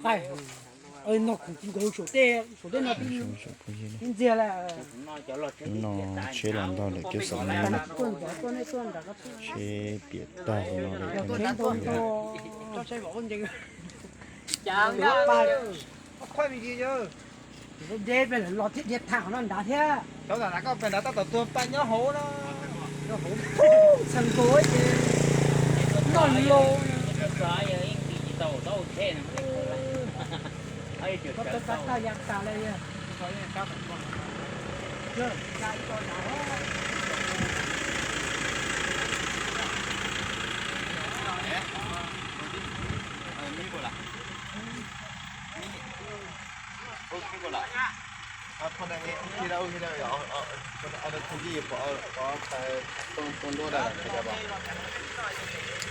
Qaij, no kuv nkaus saum tej, saum tej no tib ntxiag lawm. No tsheb los ntog lawm cov xeem Hmoob na. Tsheb piam tag li no lawm. Deb peb lawm los thiab dhia tham qhov no nrad thiab. Cov nram koj pem nrad tab tom tuag paj nyob hauv no. Txheem nkaus ces noj los. Koj tau kab tag ya tas lawm.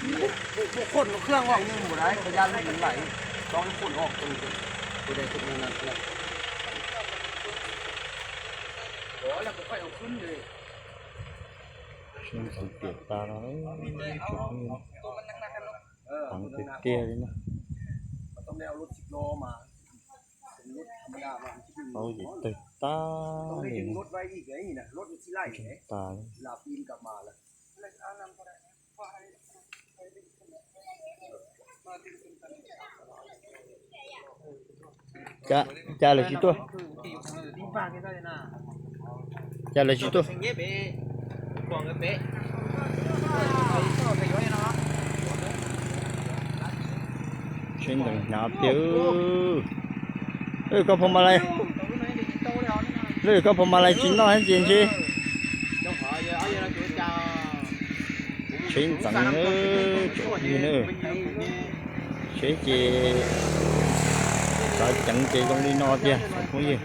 Muaj khuam no khwj vau nyuj mus lawm, koj ya lub lais, tso lub khuam no, tus dej tus no. Sib ntxeev piam tas no, tseem tawg tiag tiag li na. Tau ces tawg tag li na. Tseem tas li. Cas lawv tsis tuaj? Cas lawv tsis tuaj? Sib ntxeev hnyav tiag. Lwm koj pha mas lais, lwm koj pha mas lais tsis noj ces ntshe. Sib ntxeev tsoom phooj ywg na. Seb ces txav ceev ces zoo li no tiag tsoom phooj ywg.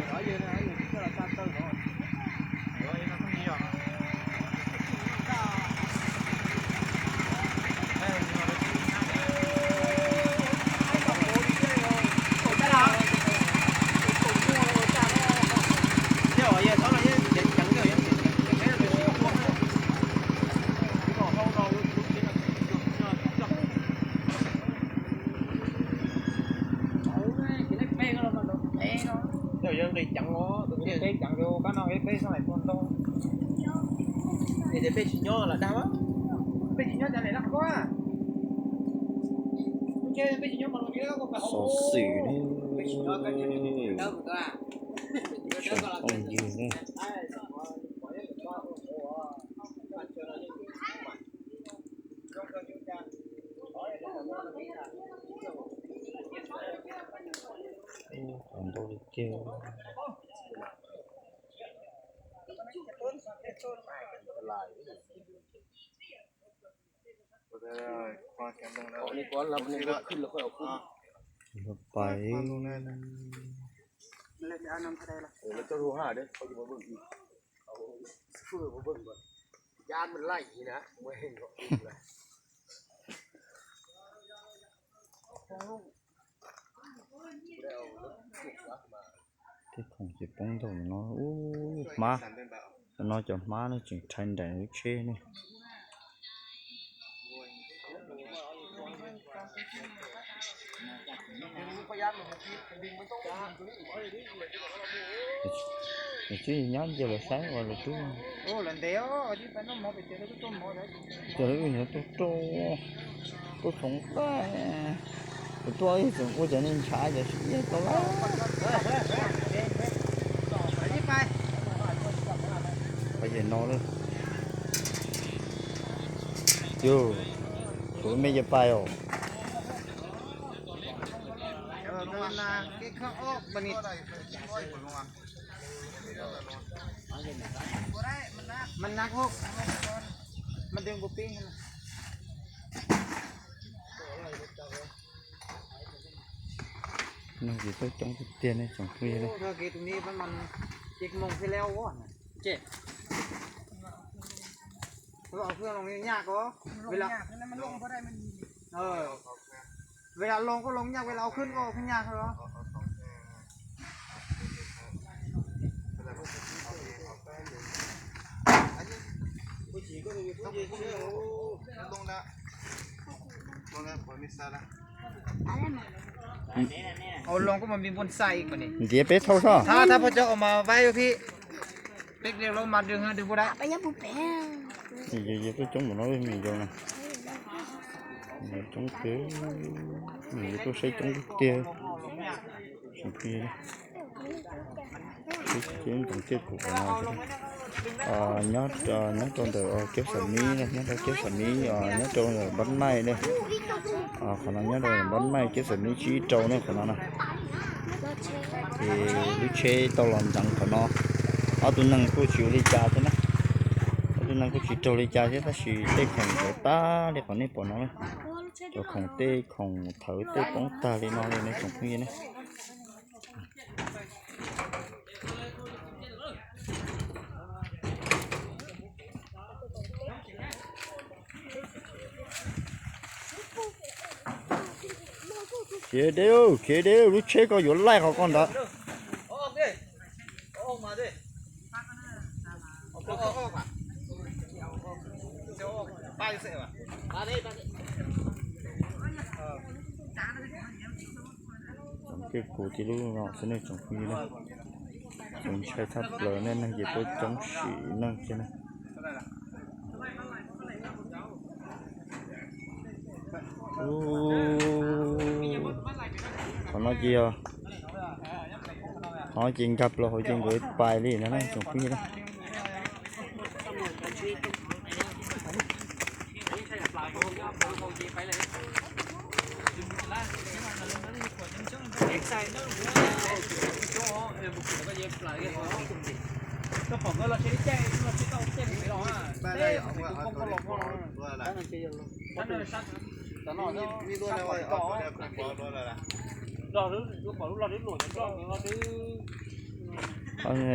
Yog nqis ceev os, tus nqis ceev tus kab no peb sab laim tuag ntau. Es tias peb tsis nyob los dag, peb tsis nyob cas lawm laj koj. Xov xwm ne, tsoom phooj ywg ne. Ntau li kiag. Pais. Tej khoom ces poob ntau no. Ub, hmab. Cov no cov hmab no tseem rhais nraim lub tsheb ne. Nws twb nyob ntsia lawv saib uas lawv twb, ces lawv wb nyob tuaj rau, tuaj txoov tag, kuv tuaj ib txwm ua cov neeg ntshav cov siab tau lawm. Qhov yam no lawm. Yus, kuv me ces pais os. Neeg ces tuaj coob tiag tiag ne tsoom phooj ywg. Ua los koj los nyaj, ua los khwb koj khwb nyaj os. Ntxiav peb thauj soj. Thab, thab pog cov uas mas vaib ua phi. Peb los mas đường, đường vô đấy. Yog tuaj coob npaum no, me nyuam yaus na, coob tiag, me nyuam yaus tuaj saib coob tiag. Tsoom phooj ywg, peb ntoo kiab kuv qhov no, nyob, nyob rau ntawm kiab xam mib, nyob rau kiab xam mib, nyob rau ntawm npab maij ne. Qhov no nyob rau npab maij kiab xam mib tsib rau ne qhov no na. Ces lub tsheb tau los ntxeev qhov no, ob tug neeg kuj tsis ua li cas thiab na. Ob tug neeg kuj tsis raug li cas thiab tab sis tej khoom ntawd tag li qhov nej pom no na. Cov khoom, tej khoom thawv tej poob tag li no li ne tsoom phooj ywg ne. Khiav deb, khiav deb, lub tsheb koj yuav laij qhov koj ntawd. Tsoom kiab kuv tib lub no xwb nej tsoom phooj ywg na. Txaus ntshai tshaj plaws nej, neeg ces tuaj coob sim neej thiab na. Qhov no ces yog, qhov no ces nkag plaws hauv ces nkawd pais li no na tsoom phooj ywg na.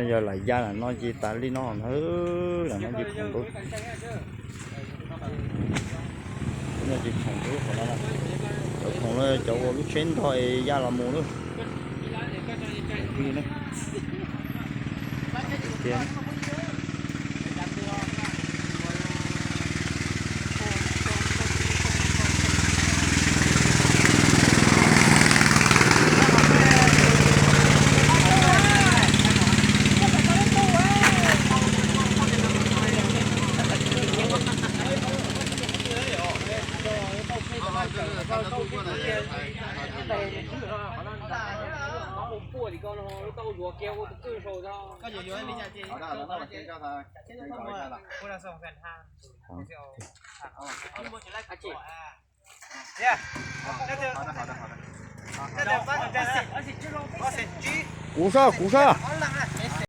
Yog lam ya lam no ces tas li no na, lam no ces khoom, no ces khoom, cov khoom no cov uas lub tsheb ntog es ya los mus lawm. Kuv sab, kuv sab.